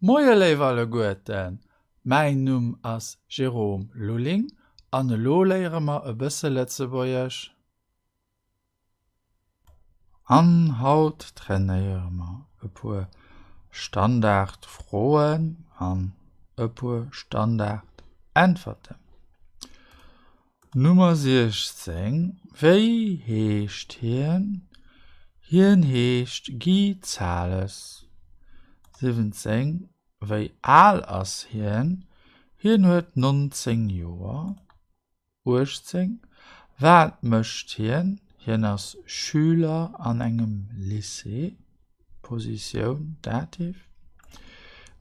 Moie léif alleguerten, mäin Numm ass Jérôme Lulling an elo léiere mer e bësse Lëtzebuergesch. An haut trainéiere mer e puer Standardfroen an e puer Standardäntwerten. Nummer 16, Wéi heescht hien? Hien heescht Guy Zales. 17, Wéi al ass hien? Hien huet 19 Joer. 18, Wat mécht hien? Hien ass Schüler an engem Lycée. Positioun, Dativ.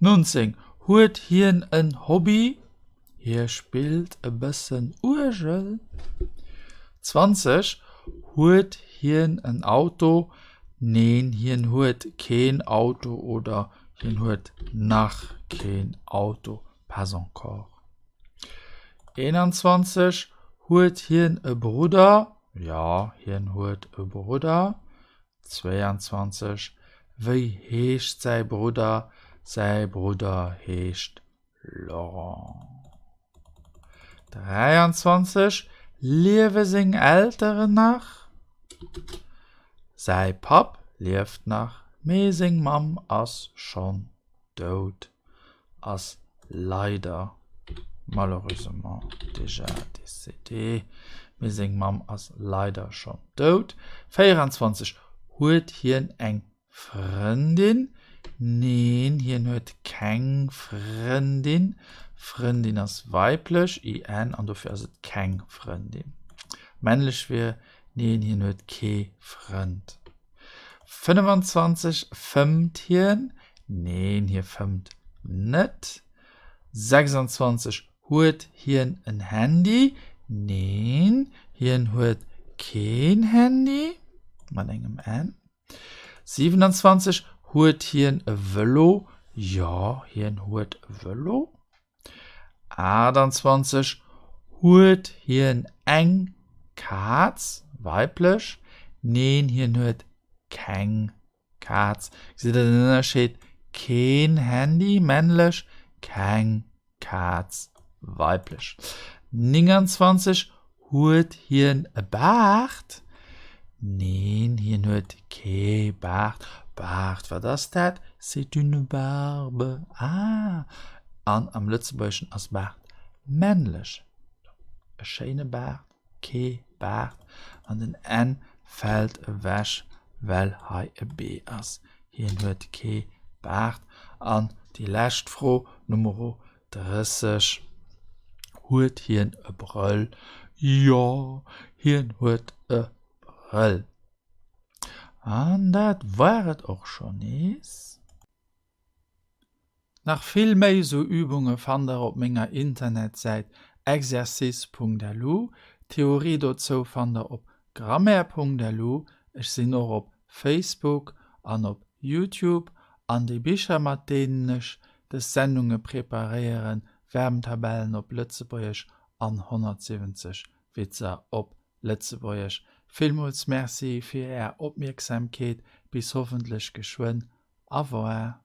19, Huet hien en Hobby? Hie spillt e bëssen Uergel. 20, Huet hien en Auto? Neen, hien huet keen Auto oder hien huet nach keen Auto, pas encore. 21, Huet hien e Brudder? Jo, hien huet e Brudder. 22, Wéi heescht säi Brudder? Säi Brudder heescht Laurent. 23, Liewe seng Elteren nach? Säi Papp lieft nach, mee seng Mamm ass schonn dout. Ass leider, malheureusement déjà décédée, mee seng Mamm ass leider schonn dout. 24, Huet hien eng Frëndin? Neen, hien huet keng Frëndin. Frëndin ass weiblech, IN, an dofir ass et keng Frëndin. Männlech wier, Neen, hien huet kee Frënd. 25, Fëmmt hien? Neen, hie fëmmt net. 26, Huet hien en Handy? Neen, hien huet keen Handy, mat engem N. 27, Huet hien e Vëlo? Jo, hien huet e Vëlo. 28, Huet hien eng Kaz, weiblech? Neen, hien huet keng Kaz. Gesitt der den Ënnerscheed? Keen Handy, männlech, keng Kaz, weiblech. 29, Huet hien e Baart? Neen, hien huet kee Baart. Baart, wat ass dat? C'est une barbe. Ah, an am Lëtzebuergeschen ass Baart männlech. E schéine Baart, kee Baart. An den n fält ewech, well hei e b ass. Hien huet kee Baart. An déi lescht Fro, Numero 30, Huet hien e Brëll? Jo, hien huet e Brëll. An dat war et och schonn nees. Nach vill méi esou Übunge fannt der op menger Internetsäit exercice.lu. D'Theorie dozou fannt der op grammaire.lu. Ech sinn och op Facebook an op Youtube. An déi Bicher mat deenen ech des Sendunge preparéieren, Verbntabellen op Lëtzebuergesch an 170 Witzer op Lëtzebuergesch. Villmools Merci fir är Opmierksamkeet, bis hoffentlech geschwënn. Au revoir.